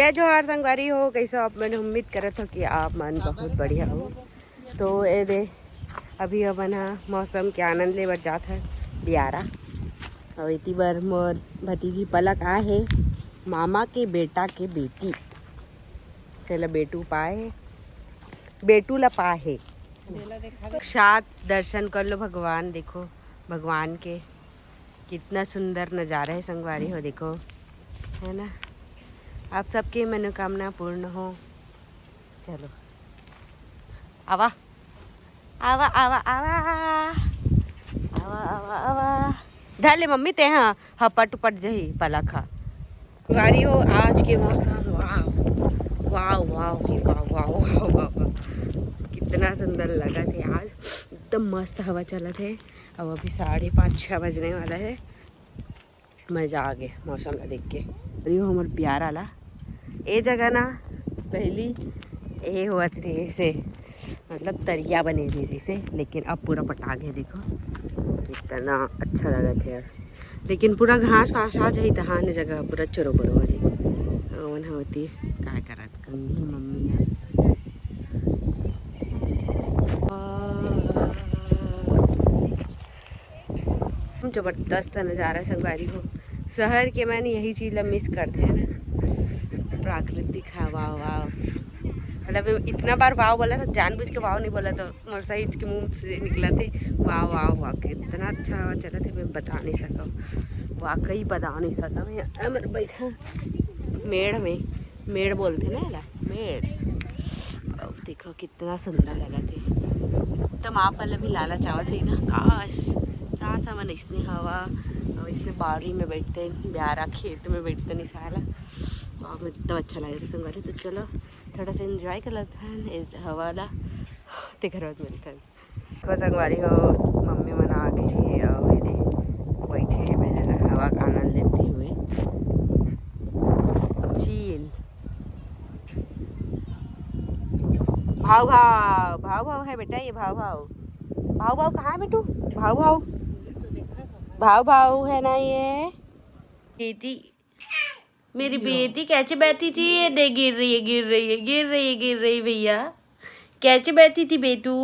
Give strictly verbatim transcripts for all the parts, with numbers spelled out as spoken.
जय जोहार संगवारी हो, कैसे हो आप मन? उम्मीद करत हो कि आप मन बहुत बढ़िया हो। तो ए दे, अभी हमन ह मौसम के आनंद लेबर जात हन बियारा। अउ एती बर मोर भतीजी पलक आए हे, मामा के बेटा के बेटी, तेला बेटू पाए हे, बेटू ला पाए हे। साक्षात दर्शन कर लो भगवान, देखो भगवान के कितना सुंदर नज़ारा है संगवारी हो, देखो, है ना? आप सबके मनोकामना पूर्ण हो। चलो, आवा, आवा, आवा, आवा, आवा, आवा, आवा। धर ले मम्मी, ते हाँ, हपट उपट जही पलक हा। संगवारी हो, आज के मौसम, वाव, वाव, वाव, वाव, वाव, वाव, वाव। कितना सुंदर लगत हे आज, एकदम मस्त हवा चलत हे। अब अभी साढ़े पाँच, छः बजने वाला है। मजा आ गया मौसम ला देख के। अरे, वो हमर प्यारा ला, ए जगह ना पहली ए होत रहे से, मतलब तरिया बने रही जैसे, लेकिन अब पूरा पटा गया। देखो कितना अच्छा लगत हे यार, लेकिन पूरा घास फास आ जाही तहान जगह पूरा चोरो बरो हो जाही। ओन होती काय करत कंगी मम्मी यार। जबरदस्त नज़ारा संगवारी हो। शहर के मन यही चीज़ ला मिस करते हैं ना, प्राकृतिक हवा, वाव। मतलब इतना बार वाव बोला था, जानबूझ के वाव नहीं बोला था, मोर सही के मुंह से निकला थे वाव, वाव, वाव। कितना अच्छा हवा चला थे, मैं बता नहीं सकम, वाकई बता नहीं सकम। मैं हमर बैठा मेड़ में, मेड़ बोलते ना एला, मेड़। अब देखो कितना सुंदर लगत हे। तो माँ पल भी लाला चावत हे ना, काश, काश हमन इसने हवा और इसने बावरी में बैठते, ब्यारा खेत में बैठते नहीं साला। वाह, एकदम अच्छा लगे संगवारी। तो चलो थोड़ा सा एंजॉय कर लेते हैं ए हवा ला, ते घर बाद मिलते हैं। देखो संगवारी हो, मम्मी मन आ गए हे और ये दे बैठे हे, मैं हवा का आनंद लेते हुए। चील। भाव भाव, भाव भाव है बेटा, ये भाव भाव। भाव भाव कहाँ है बेटू? भाव भाव, भाव भाव है ना ये। बेटी, मेरी बेटी कैसे बैठी थी? ये दे, गिर रही है, गिर रही है, गिर रही है, गिर रही, भैया। कैसे बैठी थी बेटू?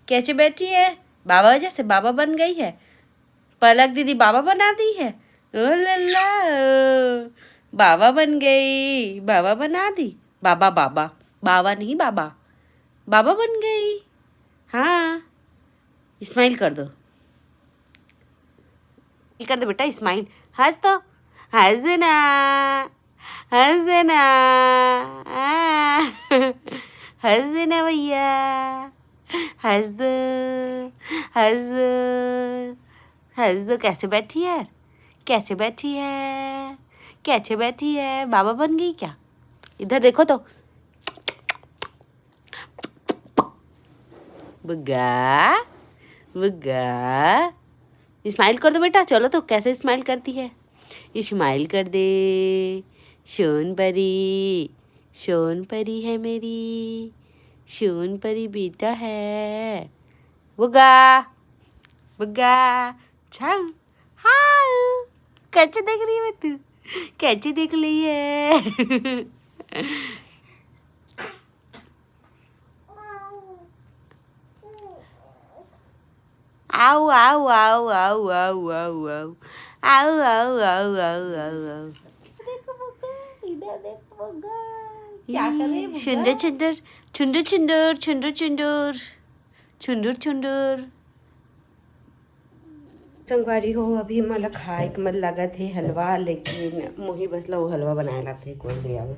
कैसे बैठी है? बाबा वजह से बाबा बन गई है। पलक दीदी बाबा बना दी है। ओ लल्ला, ओ, बाबा बन गई, बाबा बना दी। बाबा, बाबा, बाबा नहीं, बाबा, बाबा बन गई। हाँ, स्माइल कर दो, कर दो बेटा स्माइल। हंस तो, हंस देना, हंस देना, आ, हंस देना भैया, हंस दो, हंस दो, हंस दो। कैसे बैठी है, कैसे बैठी है, कैसे बैठी है? बाबा बन गई क्या? इधर देखो तो। बुग्गा, बुग्गा, स्माइल कर दो बेटा। चलो तो, कैसे स्माइल करती है? स्माइल कर दे। सोन परी, सोन परी है मेरी, सोन परी बेटा है। बुग्गा, बुग्गा, छाऊ, हाउ, कैसे देख रही है तू? कैसे देख रही है? आओ, आओ, आओ, आओ, आओ, आओ, आओ। आओ, आओ, आओ, आओ, आओ, आओ। देखो बग्गा, इधर देखो बग्गा। क्या कर रही है ई, बग्गा? छुंदर, छुंदर, छुंदर, छुंदर, छुंदर, छुंदर। छुंदर, छुंदर। संगवारी हो, अभी मोला खाए के मन लगत हे हलवा, लेकिन मोही बस ला वो हलवा बनाए ला थे, कोई ले आवे,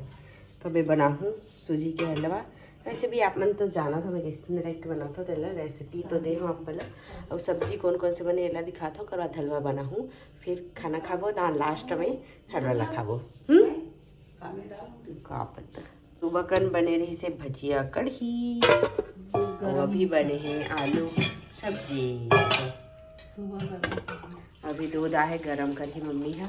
तो मैं बनाहूँ सूजी के हलवा। वैसे भी आप मन तो जानत हो मैं कैसे रख के बनात हो, तेला रेसिपी तो दे हूँ आप मन ला। और सब्जी कौन कौन से बने, एला दिखात हो, ओकर बाद हलवा बनाहूँ, फिर खाना खाबो, ना लास्ट में हलवा ला खाबो। हम्म? का पता। सुबह कन बने रही से भजिया कढ़ी, और अभी बने हैं आलू सब्जी। अभी दूध आहे, गरम करही मम्मी हा।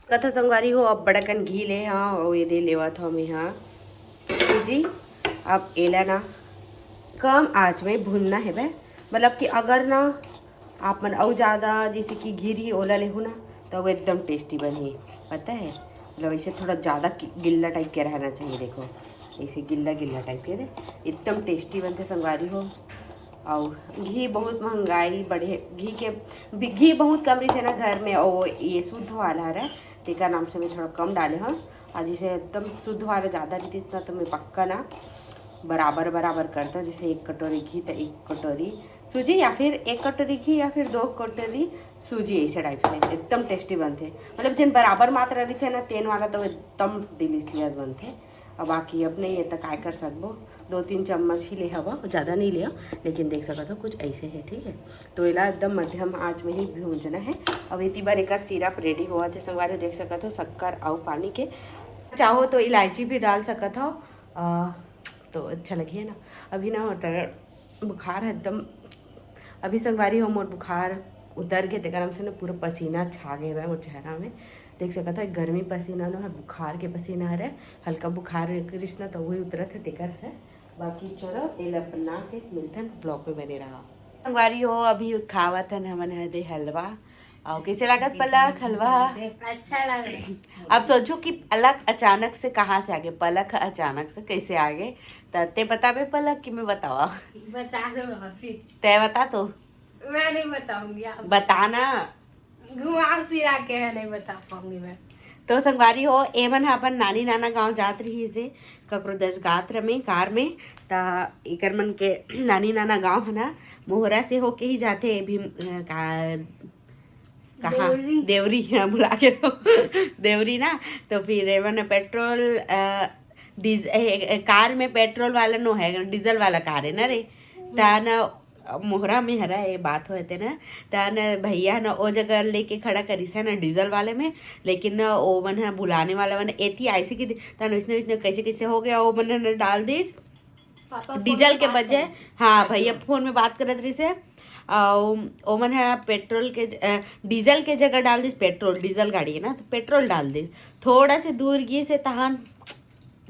कथा संगवारी हो, अब बड़ा कन घी ले हा, और ये दे लेवा था मैं हा सूजी। अब एला ना कम आंच में भूनना है बे, मतलब कि अगर ना आप मन अउ ज़्यादा जैसे कि घी रही ओला लेहू ना, तो वो एकदम टेस्टी बनही, पता है। मतलब ऐसे थोड़ा ज़्यादा कि-, गिल्ला टाइप के रहना चाहिए। देखो, ऐसे गिल्ला गिल्ला टाइप के दे, एकदम टेस्टी बनथे संगवारी हो। और घी बहुत महंगाई बढ़े, घी के भी, घी बहुत कम रहिथे ना घर में, और ये शुद्ध वाला हरे, तेकर नाम से मैं थोड़ा कम डाले हूँ। और जैसे एकदम शुद्ध वाला ज़्यादा रहिथे ना, तो मैं पक्का ना बराबर बराबर करता, जैसे एक कटोरी घी तो एक कटोरी सूजी, या फिर एक कटोरी घी या फिर दो कटोरी सूजी, ऐसे टाइप से एकदम टेस्टी बनथे। मतलब जेन बराबर मात्रा रहिथे ना, तेन वाला तो एकदम डिलीशियस बनथे। अब बाकी अपने ये तो काय कर सकबो, दो तीन चम्मच ही ले हवा, ज़्यादा नहीं ले, लेकिन देख सकत हो कुछ ऐसे है, ठीक है। तो एला एकदम मध्यम आंच में ही भूंजना है। अब इतनी बार एक सिरप रेडी हुआ थे संगवारी, देख सकत हो शक्कर और पानी के, चाहो तो इलायची भी डाल सकत हो, आ, तो अच्छा लगे ना। अभी ना होता है बुखार है एकदम। अभी संगवारी हो मोर बुखार उतर के तेकर से ना पूरा पसीना छा गए बा मोर चेहरा में। देख सकत है गर्मी पसीना ना है, बुखार के पसीना हरे। हल्का बुखार कृष्णा तो वही उतरत है तेकर है। बाकी चलो एला बना के मिलथन, ब्लॉग में बने रहा। संगवारी हो अभी खावत हन हमन ह दे हलवा। और कैसे लागत पलक हलवा? अच्छा लग रहा है। अब सोचो कि पलक अचानक से कहाँ से आगे, पलक अचानक से कैसे आगे? त ते बताबे पलक कि मैं बतावा? बता दो अभी। तय बता तो। मैं नहीं बताऊंगी, आप बताना। घुमा फिरा के है, नहीं बता पाऊंगी मैं। तो संगवारी हो, एमन ह अपन नानी नाना गांव जात रही से ककरो दस गात्र में कार में। त एकर मन के नानी नाना गांव है ना, मोहरा से होके ही जाते भी, अ, का कहाँ? देवरी। देवरी, हाँ, भुला के तो। देवरी ना, तो फिर एमन पेट्रोल, अ, डीज-, ए, ए, कार में पेट्रोल वाला नो है, डीजल वाला कार है ना रे। त ना मोहरा में हरा ये बात होते ना, त ना भैया ना ओ जगह लेके खड़ा करिस है ना डीजल वाले में, लेकिन ना ओ मन है भुलाने वाला मन एती आइसे कि त ना इसने, इसने कैसे कैसे हो गया, ओ मन ने डाल दीज डीजल के बजाय। हाँ, भैया फोन में बात करत रहिस है। अउ ओमन ह पेट्रोल के ज-, अ, डीजल के जगह डाल दिस पेट्रोल, डीजल गाड़ी है ना, तो पेट्रोल डाल दिस। थोड़ा से दूर गिस हे तहान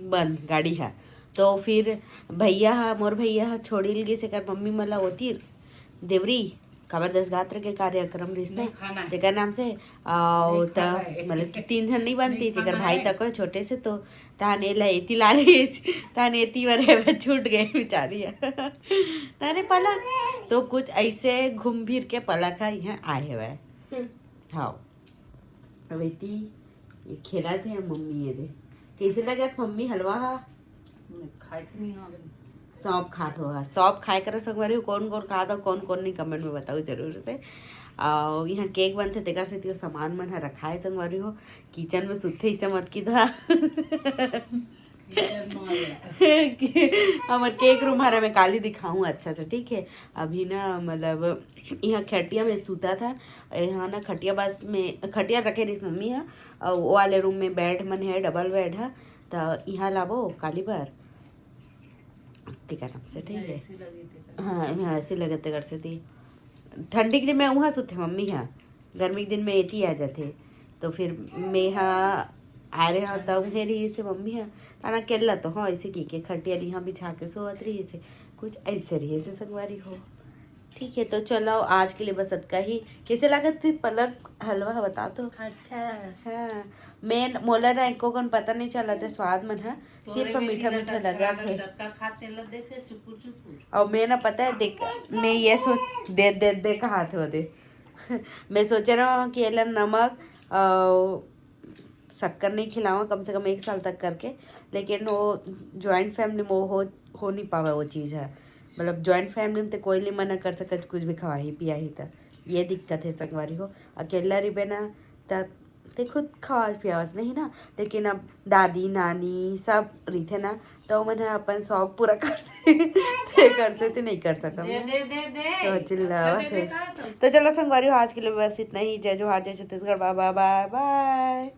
बंद गाड़ी है। तो फिर भैया ह, मोर भैया ह छोड़ी ल गिस एकर मम्मी मन ला ओती देवरी, काबर दस गात्र के कार्यक्रम रिहिस ना, तेकर नाम से। अउ त मतलब कि तीन झन नहीं बनती, तेकर भाई तक है छोटे से, तो तहान एला एती ला रहिस, तहान एती बर हे, बस छूट गए बेचारी ह। अरे पलक, तो कुछ ऐसे घूम फिर के पलक ह यहाँ आए हवय। हाँ, अब एती ये खेलत हे मम्मी, ये दे। कैसे लगत मम्मी हलवा हा? खाए नहीं हो। सौंफ खात हो, हाँ, सौंफ खाए करो संगवारी हो। कौन कौन खात हो, कौन कौन नहीं, कमेंट में बताओ जरूर से। और यहाँ केक बनते, तेकर से तो सामान मन ह रखाए संगवारी हो। किचन में सुते इसे मत की था। हमर केक रूम हरे, मैं काली दिखाऊँ अच्छा से, ठीक है। अभी ना मतलब यहाँ खटिया में सुता था, यहाँ ना खटिया बस में खटिया रखे रहिस मम्मी ह, और वो वाले रूम में बेड मन है, डबल बेड है, तो यहाँ लाबो काली बर तेकर नाम से, ठीक है। हाँ, यहाँ ऐसे लगे तेकर से ती ठंडी के दिन में वहाँ सुते मम्मी ह, गर्मी के दिन में एती आ जाथे। तो फिर मैं ह आ रहे हो तब उहे रहिस हे मम्मी ह, ताना केला तो हाँ ऐसे की के खटिया लिहा बिछा के सोवत रहिस हे, कुछ ऐसे रहिस हे संगवारी हो। ठीक है, तो चलो आज के लिए बस अतका ही। कैसे लागत हे पलक हलवा ह बता तो? अच्छा। हाँ, मैं मोला ना एको कन पता नहीं चलत हे स्वाद मन ह, सिर्फ मीठा मीठा लगत हे। और मैं ना पता है देख, मैं ये सोच दे दे दे कहा थे दे मैं सोचे रहा हूँ कि एला नमक और शक्कर नहीं खिलावा कम से कम एक साल तक करके, लेकिन वो जॉइंट फैमिली में हो, हो नहीं पावा वो चीज़ है। मतलब जॉइंट फैमिली में तो कोई नहीं मना कर सकता कुछ भी खवाही पियाही, तो ये दिक्कत है संगवारी हो। अकेला रिबे ना, तब ते खुद खवास पियावस नहीं ना, लेकिन अब दादी नानी सब रहिथे ना, तो मन ह अपन शौक पूरा करथे। ते करथे ते नहीं कर सकम। दे, दे, दे, दे। तो चिल्लावत हे। तो चलो संगवारी हो, आज के लिए बस इतना ही। जय जोहार, जय छत्तीसगढ़, बाय बाय बाय बाय।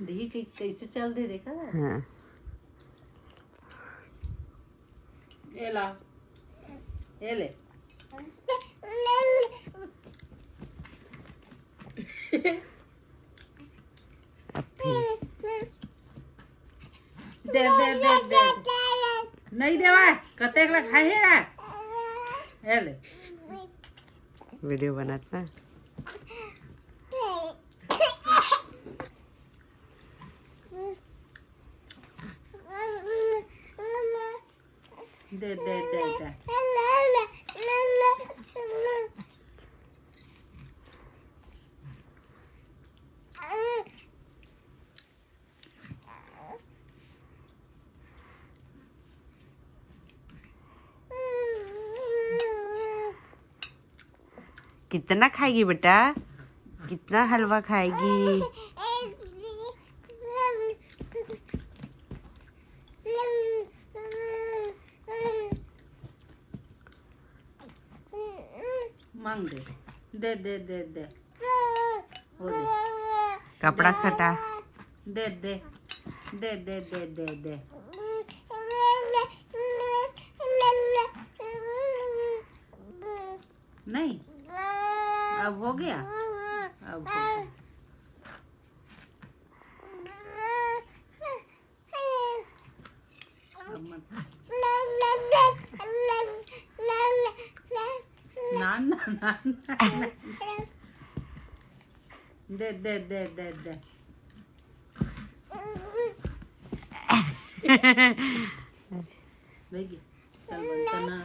देखी कि कैसे चल दे, देखा? हाँ। ये ला, ये ले। अब फिर। दे, दे, दे, दे। नहीं देवा, कतेक ला खाए हे रा? ये ले। वीडियो बनात ना। दे, दे, दे, दे। कितना खाएगी बेटा? कितना हलवा खाएगी? मांग दे। दे, दे, दे, दे। वो दे। कपड़ा खटा। दे, दे। दे, दे, दे, दे, दे। नहीं। अब हो गया? अब हो गया। अब मत। ना, ना, ना, ना। दे, दे, दे, दे, दे। देखिए, चल बोलता ना।